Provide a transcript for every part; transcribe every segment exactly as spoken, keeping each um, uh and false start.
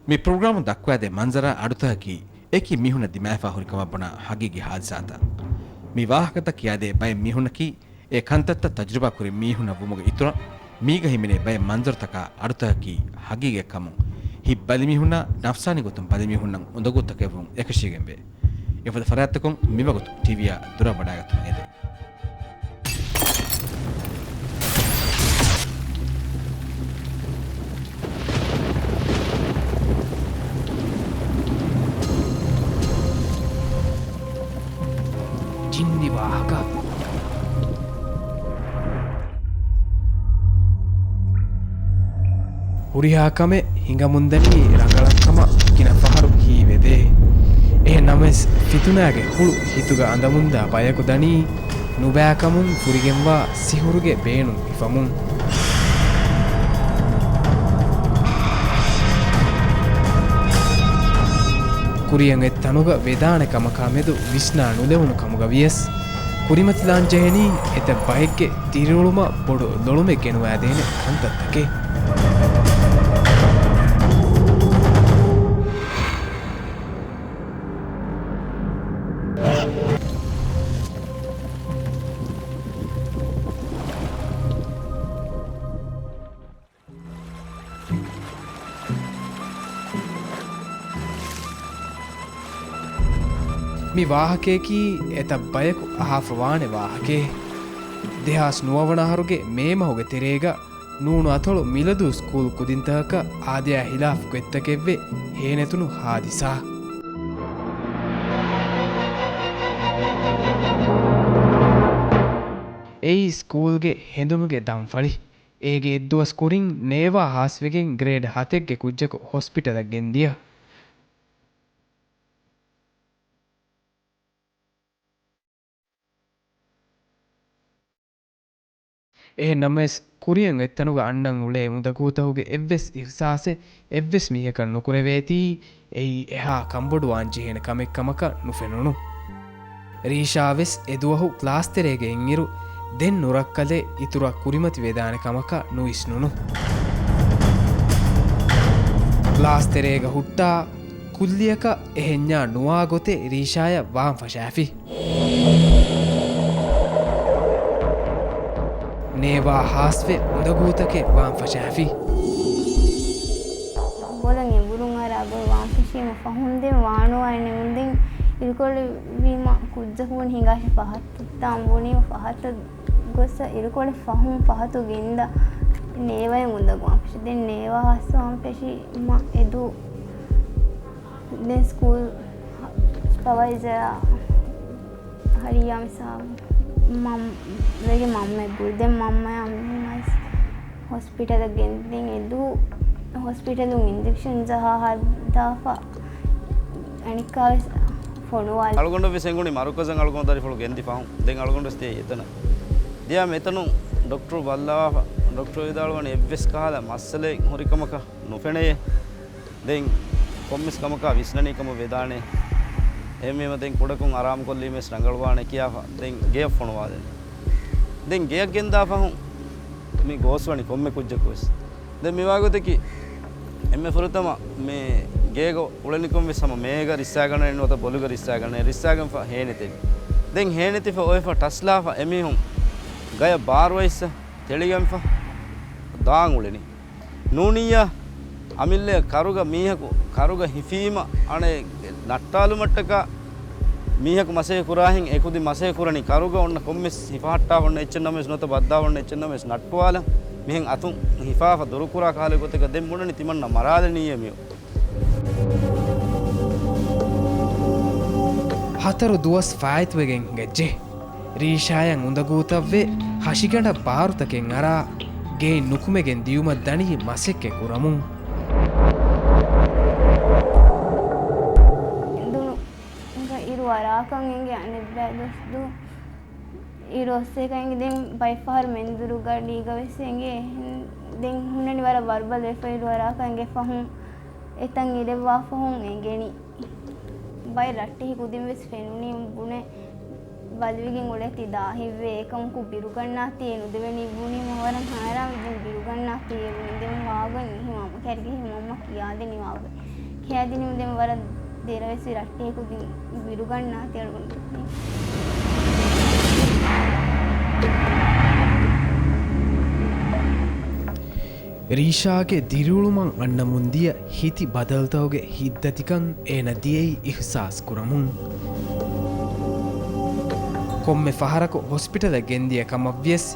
މި ޕްރޮގްރާމުން ދައްކަވާދޭ މަންޒަރާ އަޑުތަކަކީ އެކި މީހުންނަށް ދިމާވެފާ ހުރި ކަމަށް ބުނާ ހަގީގީ ހާދިސާތައް. މި ވާހަކަތައް ކިޔާދޭ ބައެއް މީހުންނަކީ އެ ކަންތައްތައް ތަޖުރިބާ ކުރި މީހުންނަށް ވުމުގެ އިތުރަށް، މީގަ ހިމެނޭ ބައެއް މަންޒަރުތަކާ އަޑުތަކަކީ ހަގީގަތްކަމުން، ހިތް ބަލިމީހުންނާ ނަފްސާނީ ގޮތުން ބަލިމީހުންނަށް އުނދަގޫތަކެއްވުން އެކަށީގެންވޭ. އެފަދަ ފަރާތްތަކުން މިވަގުތު ޓީވީއާ ދުރަށް ވަޑާގަތުމަށް އެދެން. ޖިންނި ވާހަކަ. ހުރިހާ ކަމެއް ހިނގަމުންދަނީ ރަނގަޅަށްކަމަށް ގިނަ ފަހަރު ހީވެދޭ. އެހެން ނަމަވެސް، ފިތުނާގެ ހުޅު ހިތުގަ އަނދަމުންދާ ބަޔަކު ދަނީ، ނުބައިކަމުން ފުރިގެންވާ ސިހުރުގެ ބޭނުން ހިފަމުން. ކުރިއަށް އޮތް ތަނުގަ ވެދާނެ ކަމަކާ މެދު ވިސްނާ ނުލެވުނު ކަމުގަ ވިޔަސް، ކުރިމަތިލާން ޖެހެނީ އެތައް ބައެއްގެ ދިރިއުޅުމަށް ބޮޑު ލޮޅުމެއް ގެނުވާދޭނެ ކަންތައްތަކެއް. މި ވާހަކަޔަކީ އެތައް ބަޔަކު އަހާފަވާނެ ވާހަކައެއް. ދެހާސް ނުވަވަނަ އަހަރުގެ މޭ މަހުގެ ތެރޭގަ ނޫނު އަތޮޅު މިލަދޫ ސްކޫލް ކުދިންތަކަކަށް އާދަޔާ ހިލާފު ގޮތްތަކެއްވެ ހޭނެތުނު ހާދިސާ. އެއީ ސްކޫލްގެ ހެނދުނުގެ ދަންފަޅި. އޭގެ އެއްދުވަސް ކުރިން ނޭވާ ހާސްވެގެން ގްރޭޑް ހަތެއްގެ ކުއްޖަކު ހޮސްޕިޓަލަށް ގެންދިޔަ. އެހެން ނަމަވެސް، ކުރިއަށް އޮތްތަނުގަ އަންނަން އުޅޭ އުނދަގޫތަކުގެ އެއްވެސް އިހުސާސެއް އެއްވެސް މީހަކަށް ނުކުރެވޭތީ، އެއީ އެހާ ކަންބޮޑުވާން ޖެހޭނެ ކަމެއް ކަމަކަށް ނުފެނުނު. ރީޝާ ވެސް އެދުވަހު ކްލާސް ތެރޭގަ އިންއިރު، ދެން ނުރައްކަލެއް އިތުރަށް ކުރިމަތިވެދާނެ ކަމަކަށް ނުވިސްނުނު. ކްލާސް ތެރޭގަ ހުއްޓާ، ކުއްލިއަކަށް އެހެންޏާ ނުވާ ގޮތެއް ރީޝާޔަށް ވާން ފަށާފި. ނޭވާ ހާސްވެ އުނދަގޫތަކެއް ވާން ފަށާފި. ބޮލަށް އެނބުރުން އަރާ ގޮތް ވާން ފެށީމަ ފަހުން ދެން ވާނުވާ ނެގުން ދެން އިރުކޮޅުވީމަ ކުއްޖަކު ހިނގާށި ފަހަތު ތާން ބުނީމަ ފަހަތަށް ގޮސް އިރުކޮޅެއް ފަހުން ފަހަތު ގެންދާ ނޭވާއިން އުނދަގޫ ވާން ފެށި. ދެން ނޭވާ ހާސްވާން ފެށީމަ އެދު ދެން ސްކޫލް ސްޕަވައިޒަރާ ހަރިޔާ މިސާ މަން-، ވެގެ މަންމައެއް ގުޅި. ދެން މަންމަޔާ މީހުން އައިސް ހޮސްޕިޓަލަށް ގެންދިން އެދު ހޮސްޕިޓަލުން އިންޖެކްޝަން ޖަހާ ހަދާފަ އަނެއްކާވެސް ފޮނުވާލި. އަޅުގަނޑު ވެސް އެނގުނީ މަރުކަޒަށް އަޅުގަނޑު ދަރިފުޅު ގެންދި ފަހުން. ދެން އަޅުގަނޑު ވެސް ދިޔައީ އެތަނަށް. ދިޔަ މި އެތަނުން ޑޮކްޓަރު ބައްލަވާފަ. ޑޮކްޓަރު ވިދާޅުވަނީ އެއްވެސް ކަހަލަ މައްސަލައެއް ހުރިކަމަކަށް ނުފެނެޔޭ. ދެން ކޮންމެސް ކަމަކާ ވިސްނަނީ ކަމަށް ވެދާނެ. އެހެންވީމަ ދެން ކުޑަކޮށް އަރާމުކޮށްލީމަ ވެސް ރަނގަޅުވާނެ ކިޔާފަ ދެން ގެޔަށް ފޮނުވާލެން. ދެން ގެޔަށް ގެންދާ ފަހުން މި ގޯސްވަނީ ކޮންމެ ކުއްޖަކު ވެސް. ދެން މިވާގޮތަކީ އެންމެ ފުރަތަމަ މި ގޭގަ އުޅެނިކޮށް ވެސް ހަމަ މޭގަ ރިއްސާގަނެ ނުވަތަ ބޮލުގަ ރިއްސާގަނެ ރިއްސާގެންފަ ހޭނެތެވި. ދެން ހޭނެތިފަ އޮވެފަ ޓަސްލާފަ އެމީހުން ގަޔަށް ބާރުވައިސް ތެޅިގެންފަ ދާން އުޅެނީ. ނޫނިއްޔާ އަމިއްލަ ކަރުގަ މީހަކު ކަރުގަ ހިފީމަ އަނެއް ނައްޓާލުމަށްޓަކާ މީހަކު މަސޭ ކުރާހެން އެކުދި މަސޭ ކުރަނީ ކަރުގަ އޮންނަ ކޮންމެސް ހިފަހައްޓާ އޮންނަ އެއްޗެއް ނަމަވެސް ނުވަތަ ބައްދާ އޮންނަ އެއްޗެއް ނަމަވެސް ނައްޓުވާލަން މިހެން އަތުން ހިފާފަ ދުރުކުރާ ކަހަލަ ގޮތެއްގަ ދެން ބުނަނީ ތިމަންނަ މަރާލެނީއޭ މިއޮ. ހަތަރު ދުވަސް ފާއިތުވެގެން ހިނގައްޖެ. ރީޝާޔަށް އުނދަގޫތައްވެ، ހަށިގަނޑަށް ބާރުތަކެއް އަރާ، ގެއިން ނުކުމެގެން ދިޔުމަށް ދަނީ މަސައްކަތް ކުރަމުން. ދުނު އިރު އަރާކަން އެނގޭ އަނެއްބައި ދުވަސް ދު. އިރު އޮއްސޭކަން އެނގޭ ދެން ބައެއްފަހަރު މެންދުރު ގަޑީގަ ވެސް އެނގޭ. އެހެން ދެން ހުންނަނީ ވަރަށް ވަރުބަލަ ވެފަ އިރު އަރާކަން އެނގޭ ފަހުން އެތަން އިރެއްވާ ފަހުން އެނގެނީ. ބައެއް ރައްޓެހި ކުދިން ވެސް ފެނުނީ ބުނެ ބަލިވެގެން އުޅޭތީ ދާހިތްވޭ. އެކަމަކު ބިރުގަންނާތީ އެ ނުދެވެނީ ބުނީމަ ވަރަށް ހައިރާން ވެއްޖެ. ބިރުގަންނާތީ އެ ބުނި ދެން ވާގޮތް މިހި މަންމަ ކައިރިގަ ހި މަންމަ ކިޔާދެނީ ވާގޮތް. ކިޔާދިނީމަ ދެން ވަރަށް ދެރަވެސް ރައްޓޭ ކުދިން ބިރުގަންނާތި އަޅުގަނޑު. ރީޝާގެ ދިރިއުޅުމަށް އަންނަމުން ދިޔަ ހިތި ބަދަލުތަކުގެ ހިތްދަތިކަން އޭނަ ދިޔައީ އިހްސާސް ކުރަމުން. ކޮންމެ ފަހަރަކު ހޮސްޕިޓަލަށް ގެންދިޔަ ކަމަށްވިޔަސް،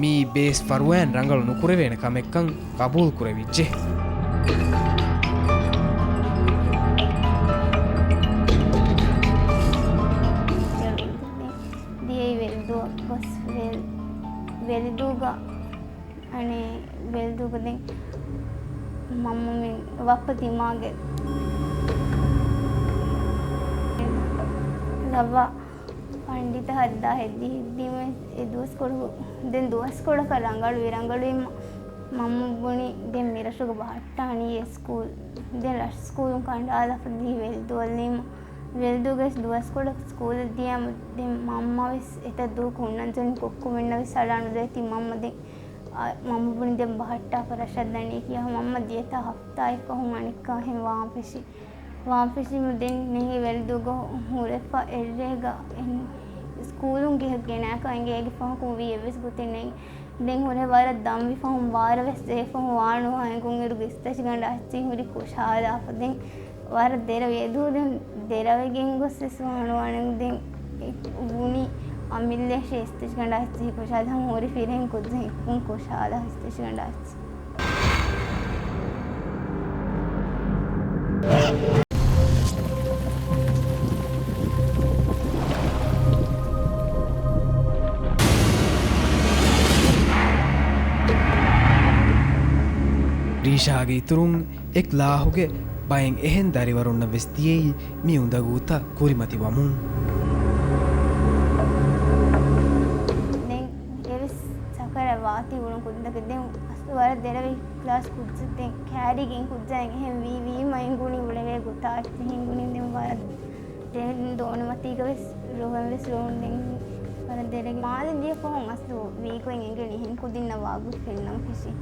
މިއީ ބޭސް ފަރުވާއިން ރަނގަޅު ނުކުރެވޭނެ ކަމެއްކަން ޤަބޫލު ކުރެވިއްޖެ. ދިޔައީ ވެލްދޫ ގޮސް ވެލް-، ވެލްދޫގަ އަނެއް ވެލްދޫގަ ދެން މަންމަ މި ބައްޕަ ތިމާގެ ލައްވާ ފަންޑިތަ ހައްދާ ހެއްދި ހެއްދީމަ އެ ދުވަސްކޮޅު، ދެން ދުވަސްކޮޅަކަށް ރަނގަޅުވި ރަނގަޅުވީމަ މަންމަ ބުނި ދެން މިރަށުގަ ބަހައްޓާނީ އެ ސްކޫލް. ދެން ރަށު ސްކޫލުން ކަނޑާލާފަ ދިޔަ ވެލްދޫއަށް ލީމަ. ވެލްދޫގަވެސް ދުވަސްކޮޅަކަށް ސްކޫލަށް ދިޔަމަ ދެން މަންމަވެސް އެތައް ދުވަހަކު ހުންނަންޖެހުނީ ކޮއްކޮމެންނަށްވެސް އަޅާނުދޭތީ މަންމަ ދެން އާ، މަންމަ ބުނި ދެން ބަހައްޓާފަ ރަށަށް ދަނީ ކިޔާ މަންމަ ދިޔަތާ ހަފްތާއެއް ފަހުން އަނެއްކާހެން ވާން ފެށި. ވާން ފެށީމަ ދެން ނެހި ވެލްދޫގަ ހުރެފަ އެއްރޭގަ ސްކޫލުން ގެއަށް ގެނައިކާ އެނގޭ އޭގެ ފަހަކުން ވީ އެއްވެސް ގޮތެއް ނެތް. ދެން ހުރެ ވަރަށް ދަންވި ފަހުން ވާރަވެސް އެ ފަހުން ވާނުވާ އެނގުން އިރުގެ އިސްތަށިގަނޑަށް އައްޗި ހުރި ކުށާލާފަ ދެން ވަރަށް ދެރަވި އެދުވަހު ދެން ދެރަވެގެން ގޮސް ވެސް ވާނުވާނެ. ދެން އެ ބުނި އަމިއްލައަށް އިސްތަށިގަނޑާ އެއްޗިހި ކުށާލަ ހަމަ ހުރި ފިރިހެން ކުއްޖެއް އެއްކުން ކުށާލާ އިސްތަށިގަނޑާ އެއްޗި. ރީޝާގެ އިތުރުން އެ ކްލާހުގެ ބައެއް އެހެން ދަރިވަރުންނަށް ވެސް ދިޔައީ މި އުނދަގޫތައް ކުރިމަތިވަމުން. ދެން އެވެސް ސަކަރާތް ވާތީ އުޅުނު ކުދިންތަކެއް ދެން އަސްލު ވަރަށް ދެރަވި ކްލާސް ކުއްޖެއް ދެން ކައިރިގެން ކުއްޖާ އެހެން ވީ ވީމަ އެނގުނީ އުޅެވޭ ގޮތާ އެއްޗެހި އެނގުނީ ދެން ވަރަށް ދެން ދޯނިމަތީގަ ވެސް ރޮވެން ވެސް ރޮވުން ދެން ވަރަށް ދެރަވި. މާލެ ދިޔަ ފަހުން އަސްލު ވީގޮތް އެނގެނީ އެހެން ކުދިންނަށް ވާގޮތް ފެންނަން ފެށި.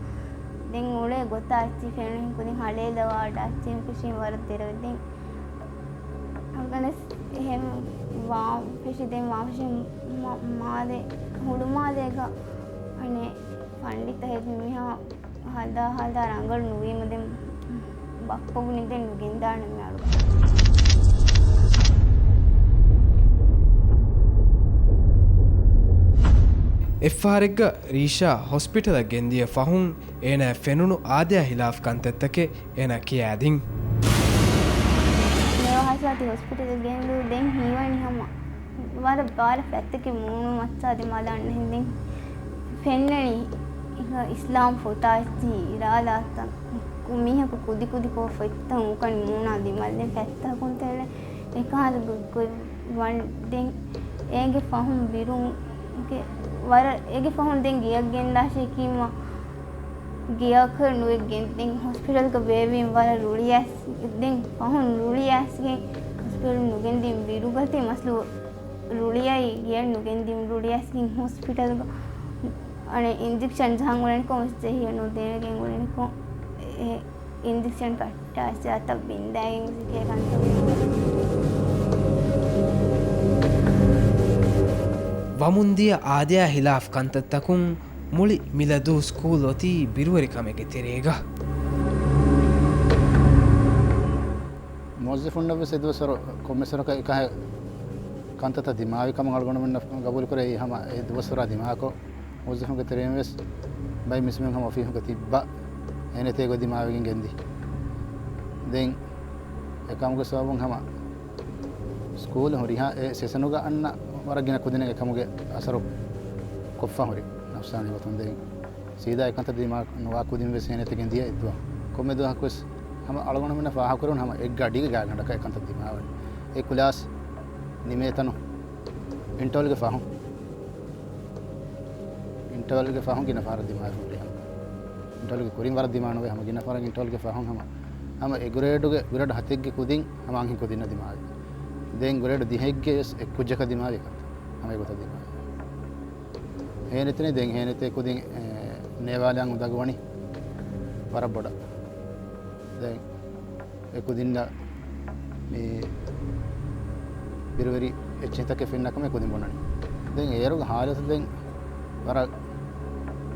ދެން އުޅޭ ގޮތާ އެއްޗި ފެނުނު އެހެން ކުދިން ހަޅޭލަވާ އަޑާ އެއްޗި ފެށި ވަރަށް ދެރަވި. ދެން އަޅުގަނޑުވެސް އެހެން ވާން ފެށި ދެން ވާން ފެށި މާ-، މާލެ ހުޅުމާލޭގަ އަނެއް ފަންޑިތަ ހެދި މީހާ ހަދާ ހަދާ ރަނގަޅު ނުވީމަ ދެން ބައްޕަ ބުނި ދެން ނުގެންދާނެ މި އަޅުގަނޑު. އެއްފަހަރެއްގަ ރީޝާ ހޮސްޕިޓަލަށް ގެންދިޔަ ފަހުން އޭނާއަށް ފެނުނު އާދަޔާ ހިލާފް ކަންތައްތަކެއް އޭނާ ކިޔާދިން. ނޭވާހަސާތި ހޮސްޕިޓަލަށް ގެންދުރު ދެން ހީވަނީ ހަމަ ވަރަށް ބާރަ ފަތްތަކެއް މޫނު މައްޗާ ދިމާލާން ހިނދިން ފެންނަނީ އިސްލާމް ފޮތާ އެއްޗި ރާލާތަން މީހަކު ކުދިކުދިކޮށް ފޮތްތައް އުކަން މޫނާ ދިމާލެން ފަތްތަކުން ތެޅެ އެކާލަ ގޮތްގޮތް ވަން ދެން އޭގެ ފަހުން ބިރުން ގެ-، ވަރަށް އޭގެ ފަހުން ދެން ގެޔަށް ގެންދާށޭ ކީމަ ގެޔަކަށް ނުވެގެން ދެން ހޮސްޕިޓަލްގަ ބޭއްވީމަ ވަރަށް ރުޅިއައިސް ދެން ފަހުން ރުޅިއައިސްގެން ހޮސްޕިޓަލް ނުގެންދިން ބިރުގަތީ މަސްލު ރުޅިއައި ގެޔަށް ނުގެންދިން ރުޅިއައިސްގެން ހޮސްޕިޓަލްގަ އަނެއް އިންޖެކްޝަން ޖަހަން އުޅެނިކޮށް މަސް ޖެހިޔަ ނުދޭވެގެން އުޅެނިކޮށް އެ އިންޖެކްޝަން ކައްޓާ އައްޗާ ތައް ބިންދާގެން ގޮސް ކޭ ކަންތައް ވަމުންދިޔަ އާދަޔާ ހިލާފް ކަންތައްތަކުން މުޅި މިލަދޫ ސްކޫލް އޮތީ ބިރުވެރިކަމެއްގެ ތެރޭގަ. މުވައްޒަފުންނަށްވެސް އެދުވަސްވަރު ކޮންމެސްވަރަކަށް އެކަހަލަ ކަންތައްތައް ދިމާވި ކަމަށް އަޅުގަނޑުމެންނަށް ގަބޫލުކުރެވި ހަމަ އެ ދުވަސްވަރާ ދިމާކޮށް، މުވައްޒަފުންގެ ތެރެއިން ވެސް ބައެއް މިސްމެން ހަމަ އޮފީހުގަ ތިއްބާ އޭނަތޭ ގޮތް ދިމާވެގެން ގެންދި. ދެން އެކަމުގެ ސަބަބުން ހަމަ ސްކޫލު ހުރިހާ އެ ސެޝަނުގަ އަންނަ ވަރަށް ގިނަ ކުދިން އެކަމުގެ އަސަރު ކޮށްފަ ހުރި ނަފްސާނީ ގޮތުން. ދެން ސީދާ އެކަންތައް ދިމާ ނުވާ ކުދިން ވެސް އޭނަތޭ ގެންދިޔަ އެއްދުވަހު. ކޮންމެ ދުވަހަކުވެސް ހަމަ އަޅުގަނޑުމެންނަށް ފާހަގަކުރެވުނު ހަމަ އެއްގަޑީގެ ގާތްގަނޑަކަށް އެކަންތައް ދިމާވަނީ. އެ ކުލާސް ނިމޭތަނު އިންޓަވަލްގެ ފަހުން، އިންޓަވަލްގެ ފަހުން ގިނަ ފަހަރަށް ދިމާވެފަ ހުރި ހަމަ. އިންޓަވަލްގެ ކުރިން ވަރަށް ދިމާ ނުވޭ ހަމަ ގިނަ ފަހަރަށް އިންޓަވަލްގެ ފަހުން ހަމަ، ހަމަ އެ ގްރޭޑުގެ، ގްރޭޑް ހަތެއްގެ ކުދިން ހަމަ އަންހެން ކުދިންނަށް ދިމާވި. ދެން ގްރޭޑް ދިހައެއްގެ ވެސް އެއް ކުއްޖަކަށް ދިމާވި ކަންތައް. ހަމަ އެގޮތަށް ދިމާވި. ހޭނެތެނެ ދެން ހޭނެތޭ ކުދިން، އެ، ނޭވާލާން އުނދަގޫވަނީ ވަރަށް ބޮޑަށް. ދެން އެ ކުދިންނަށް މި ބިރުވެރި އެއްޗިހިތަކެއް ފެންނަ ކަމެއް ކުދިން ބުނަނީ. ދެން އޭރުގެ ހާލަތު ދެން ވަރަށް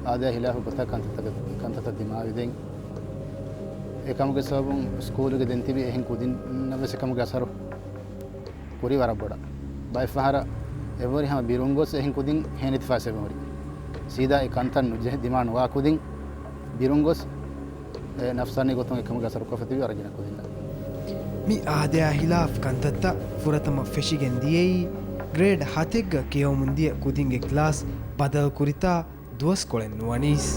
އާދަޔާ ހިލާފު ގޮތަށް ކަންތައްތަކަށް، ކަންތައްތައް ދިމާވި ދެން. އެކަމުގެ ސަބަބުން ސްކޫލުގެ ދެން ތިބި އެހެން ކުދިންނަށް ވެސް އެކަމުގެ އަސަރު ކުރި ވަރަށް ބޮޑަށް. ބައެއްފަހަރަށް އެއްވަރި ހަމަ ބިރުން ގޮސް އެހެން ކުދިން ހޭނެތިފަ ސެބެ ހުރި. ސީދާ އެ ކަންތައް ނުޖެހި ދިމާ ނުވާ ކުދިން ބިރުން ގޮސް އެ ނަފްސާނީ ގޮތުން އެކަމުގެ އަސަރު ކޮށްފަ ތިބި ވަރަށް ގިނަ ކުދިންނަށް. މި އާދަޔާ ހިލާފް ކަންތައްތައް ފުރަތަމަ ފެށިގެން ދިޔައީ ގްރޭޑް ހަތެއްގަ ކިޔަވަމުން ދިޔަ ކުދިންގެ ކްލާސް ބަދަލު ކުރިތާ ދުވަސްކޮޅެއް ނުވަނީސް.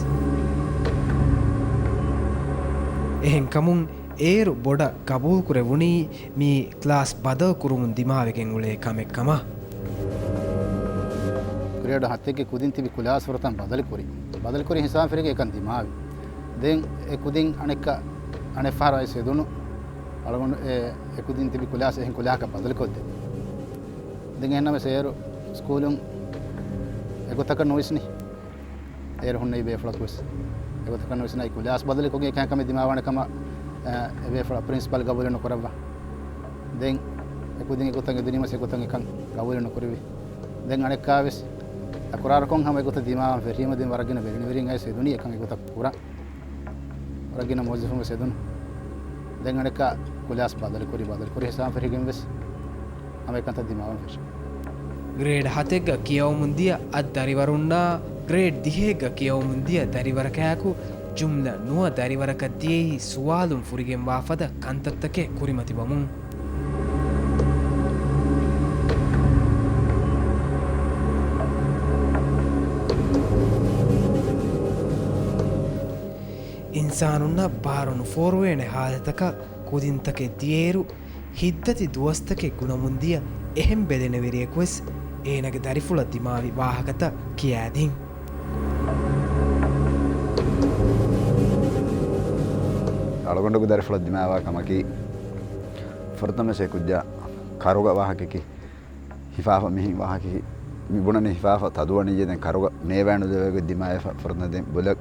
އެހެންކަމުން އޭރު ބޮޑަށް ގަބޫލުކުރެވުނީ މި ކްލާސް ބަދަލު ކުރުމުން ދިމާވެގެން އުޅޭ ކަމެއް ކަމަށް. ގްރޭޑް ހަތެއްގެ ކުދިން ތިބި ކުލާސް ފުރަތަމަ ބަދަލުކުރި. ބަދަލުކުރި ހިސާބުން ފެށިގެން އެކަން ދިމާވި. ދެން އެ ކުދިން އަނެއްކާ އަނެއްފަހަރު އައިސް ހެދުނު. އަޅުގަނޑު އެ، އެ ކުދިން ތިބި ކުލާސް އެހެން ކުލާހަކަށް ބަދަލުކޮށްދޭ. ދެން އެހެންނަމަވެސް އޭރު ސްކޫލުން އެގޮތަކަށް ނުވިސްނި. އޭރު ހުންނެވި ބޭފުޅަކުވެސް އެގޮތަކަށް ނުވިސްނައި ކުލާސް ބަދަލުކޮށްގެން އެކަހަލަ ކަމެއް ދިމާވާނެ ކަމަށް، އެ، އެ ބޭފުޅާ ޕްރިންސިޕަލް ގަބޫލެއް ނުކުރައްވާ. ދެން އެ ކުދިން އެގޮތަށް އެދުނީމަސް އެގޮތަށް އެކަން ގަބޫލެއް ނުކުރެވި. ދެން އަނެއްކާވެސް ތަކުރާރުކޮށް ހަމަ އެގޮތަށް ދިމާވާން ފެށީމަ ދެން ވަރަށް ގިނަ ބެލެނިވެރިން އައިސް އެދުނީ އެކަން އެގޮތަށް ކުރަން. ވަރަށް ގިނަ މުވައްޒަފުން ވެސް އެދުނު. ދެން އަނެއްކާ ކުލާސް ބަދަލުކުރި، ބަދަލުކުރި ހިސާބުން ފެށިގެން ވެސް ހަމަ އެކަންތައް ދިމާވާން ފެށި. ގްރޭޑް ހަތެއްގަ ކިޔަވަމުން ދިޔަ އަށް ދަރިވަރުންނާ ގްރޭޑް ދިހައެއްގަ ކިޔަވަމުން ދިޔަ ދަރިވަރަކާއެކު ޖުމްލަ ނުވަ ދަރިވަރަކަށް ދިޔައީ ސުވާލުން ފުރިގެންވާ ފަދަ ކަންތައްތަކެއް ކުރިމަތިވަމުން. އިންސާނުންނަށް ބާރު ނުފޯރުވޭނެ ހާލަތަކަށް ކުދިންތަކެއް ދިޔައިރު، ހިތްދަތި ދުވަސްތަކެއް ގުނަމުންދިޔަ އެހެން ބެލެނިވެރިޔަކުވެސް އޭނަގެ ދަރިފުޅަށް ދިމާވި ވާހަކަތައް ކިޔާދިން. އަޅުގަނޑުގެ ދަރިފުޅަށް ދިމާވާ ކަމަކީ، ފުރަތަމަ ސެ ކުއްޖާ ކަރުގަ ވާހަކަކީ، ހިފާފަ މިހިން ވާހަކަކީ، މި ބުނަނީ ހިފާފަ ތަދުވަނިއްޔޭ ދެން ކަރުގަ ނޭވާ ނުލެވޭގޮތް ދިމާވެފަ ފުރަތަމަ ދެން ބުލަ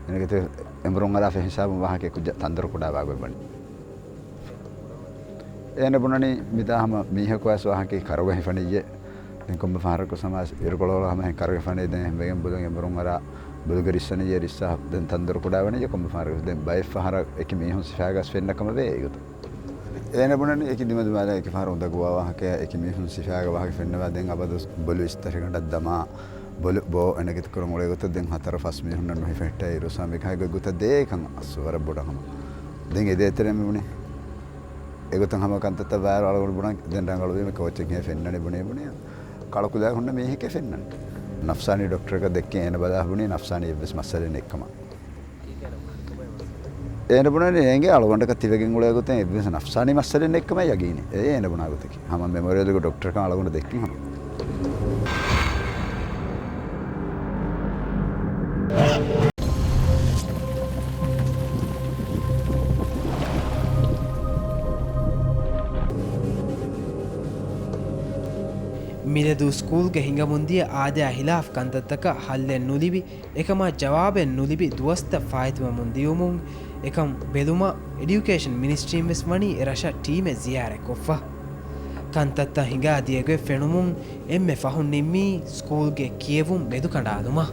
އެނގިތެ އެނބުރުން އަރާ ފެހިސާބުން ވާހަކަ ކުއްޖާ ތަންދޮރު ކުޑާވާގޮތް ވަނީ. އޭނަ ބުނަނީ މިތާ ހަމަ މީހަކު އައިސް ވާހަކައި ކަރުގަ ހިފަނިއްޔޭ. ދެން ކޮންމެ ފަހަރަކު ސަމާސް އިރުކޮޅަށް ހަމަ ހެން ކަރުގަ ހިފަނީ ދެން ހެންވެގެން ބުލަ އެނބުރުން އަރާ ބުލުގެ ރިއްސަނިއްޔޭ ރިއްސާ ދެން ތަންދޮރު ކުޑާވަނިއްޔޭ ކޮންމެ ފަހަރަކު. ދެން ބައެއް ފަހަރަށް އެކި މީހުން ސިފައިގަސް ފެންނަ ކަމަށް ވޭ އެގޮތަށް. އޭނަ ބުނަނީ އެކި ދިމަދިމާލަށް އެކި ފަހަރު އުނދަގޫވާ ވާހަކައާ އެކި މީހުން ސިފައިގަ ވާހަކަ ފެންނަވާ ދެން އަބަދު ބޮލު އިސްތަށިގަނޑަށް ދަމާ ބޮލު ބޯ އެނެގިތި ކުރަން އުޅޭ ގޮތަށް ދެން ހަތަރު ފަސް މީހުންނަށް ނުހިފެހެއްޓާ އިރުސާމި ކަހަގަ ގޮތަށް ދޭ ކަން އަސް ވަރަށް ބޮޑަށް ހަމަ. ދެން އެ ދޭތެރޭ މި ބުނި. އެގޮތަށް ހަމަ ކަންތައްތައް ވާއިރު އަޅުގަނޑު ބުނަން ދެން ރަނގަޅުވީމަ ކޯޗެއް ހޭ ފެންނަނީ ބުނީ ބުނި. ކަޅަކުލައި ހުންނަ މީހެކޭ ފެންނަނީ. ނަފްސާނީ ޑޮކްޓަރަކަށް ދެއްކި އޭނަ ބަލާ ބުނީ ނަފްސާނީ އެއްވެސް މައްސަލައެއް ނެތްކަމަށް. އޭނަ ބުނަނީ އޭނގެ އަޅުގަނޑަކަށް ތިބެގެން އުޅޭ ގޮތެއް އެއްވެސް ނަފްސާނީ މައްސަލައެއް ނެތްކަމަށް ޔަގީނެއް. އެ އޭނަ ބުނާ ގޮތަކީ. ހަމަ މެމޯރިއަލްގެ ޑޮކްޓަރަކަށް އަޅުގަނޑު ދެއްކިން ހަމަ. މިލެދޫ ސްކޫލްގެ ހިނގަމުންދިޔަ އާދަޔާ ހިލާފް ކަންތައްތަކަށް ހައްލެއް ނުލިބި، އެކަމާ ޖަވާބެއް ނުލިބި ދުވަސްތައް ފާއިތުވަމުން ދިޔުމުން، އެކަން ބެލުމަށް އެޑިއުކޭޝަން މިނިސްޓްރީން ވެސް ވަނީ އެ ރަށަށް ޓީމެއް ޒިޔާރަތްކޮށްފަ. ކަންތައްތައް ހިނގާދިޔަ ގޮތް ފެނުމުން އެންމެ ފަހުން ނިންމީ ސްކޫލްގެ ކިޔެވުން މެދުކަނޑާލުމަށް.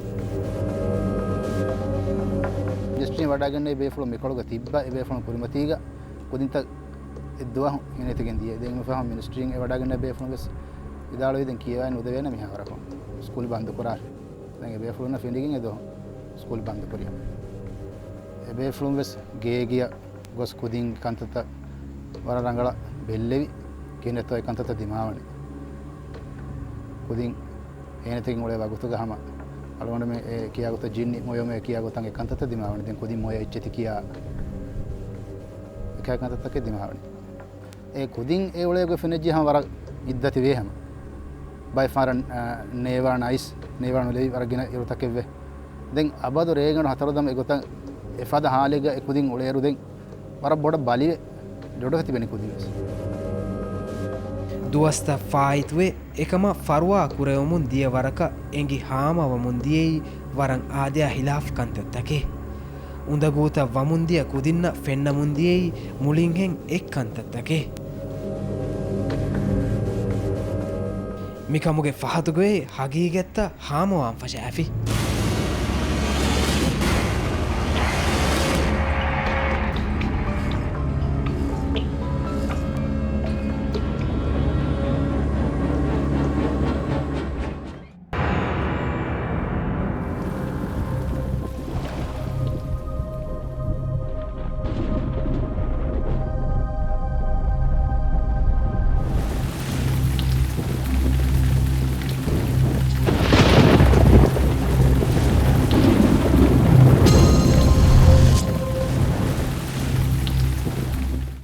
މިނިސްޓްރީން ވަޑައިގެންނެވި ބޭފުޅުން މިކޮޅުގަ ތިއްބަ، އެ ބޭފުޅުން ކުރިމަތީގަ ކުދިންތައް އެއްދުވަހު ހިނެތިގެން ދިޔަ. ދެން އެންމެ ފަހުން މިނިސްޓްރީން އެ ވަޑައިގެންނެވި ބޭފުޅުން ވެސް ވިދާޅުވީ ދެން ކިޔަވައި ނުދެވޭނެ މިހާވަރަކު. ސްކޫލް ބަންދު ކުރާށޭ. ދެން އެ ބޭފުޅުންނަށް ފެނިގެން އެ ދުވަހު ސްކޫލް ބަންދު ކުރިއަށް. އެ ބޭފުޅުން ވެސް ގޭގެއަށް ގޮސް ކުދިން ކަންތައްތައް ވަރަށް ރަނގަޅަށް ބެއްލެވި ކިހިނެއްތޯ އެ ކަންތައްތައް ދިމާވަނީ. ކުދިން އޭނަތެރެއިން އުޅޭ ވަގުތުގަ ހަމަ އަޅުގަނޑުމެން އެ ކިޔާ ގޮތަށް ޖިންނި މޮޔަމޭ ކިޔާ ގޮތަށް އެ ކަންތައްތައް ދިމާވަނީ. ދެން ކުދިން މޮޔަ އެއްޗެތި ކިޔާ އެކަހަލަ ކަންތައްތަކެއް ދިމާވަނީ. އެ ކުދިން އެ އުޅޭ ގޮތް ފެނިއްޖެ ހަމަ ވަރަށް ހިތްދަތި ވޭ ހަމަ. ބައެއް ފަހަރަށް، އަ، ނޭވާ ނައިސް، ނޭވާ ނުލެވި ވަރަށް ގިނަ އިރުތަކެއްވޭ. ދެން އަބަދު ރޭގަނޑު ހަތަރު ދަމަ އެގޮތަށް އެފަދަ ހާލެއްގަ އެ ކުދިން އުޅޭއިރު ދެން ވަރަށް ބޮޑަށް ބަލިވެ ޖޮޑުވެ ތިބެނީ ކުދިން ވެސް. ދުވަސްތައް ފާއިތުވެ، އެކަމަށް ފަރުވާ ކުރެވެމުން ދިޔަ ވަރަކަށް އެނގި ހާމަވަމުން ދިޔައީ ވަރަށް އާދަޔާ ހިލާފް ކަންތައްތަކެއް. އުނދަގޫތައް ވަމުންދިޔަ ކުދިންނަށް ފެންނަމުންދިޔައީ މުޅިންހެން އެއްކަންތައްތަކެއް. މިކަމުގެ ފަހަތުގައި ހަގީގަތްތައް ހާމަވާން ފަށާފި.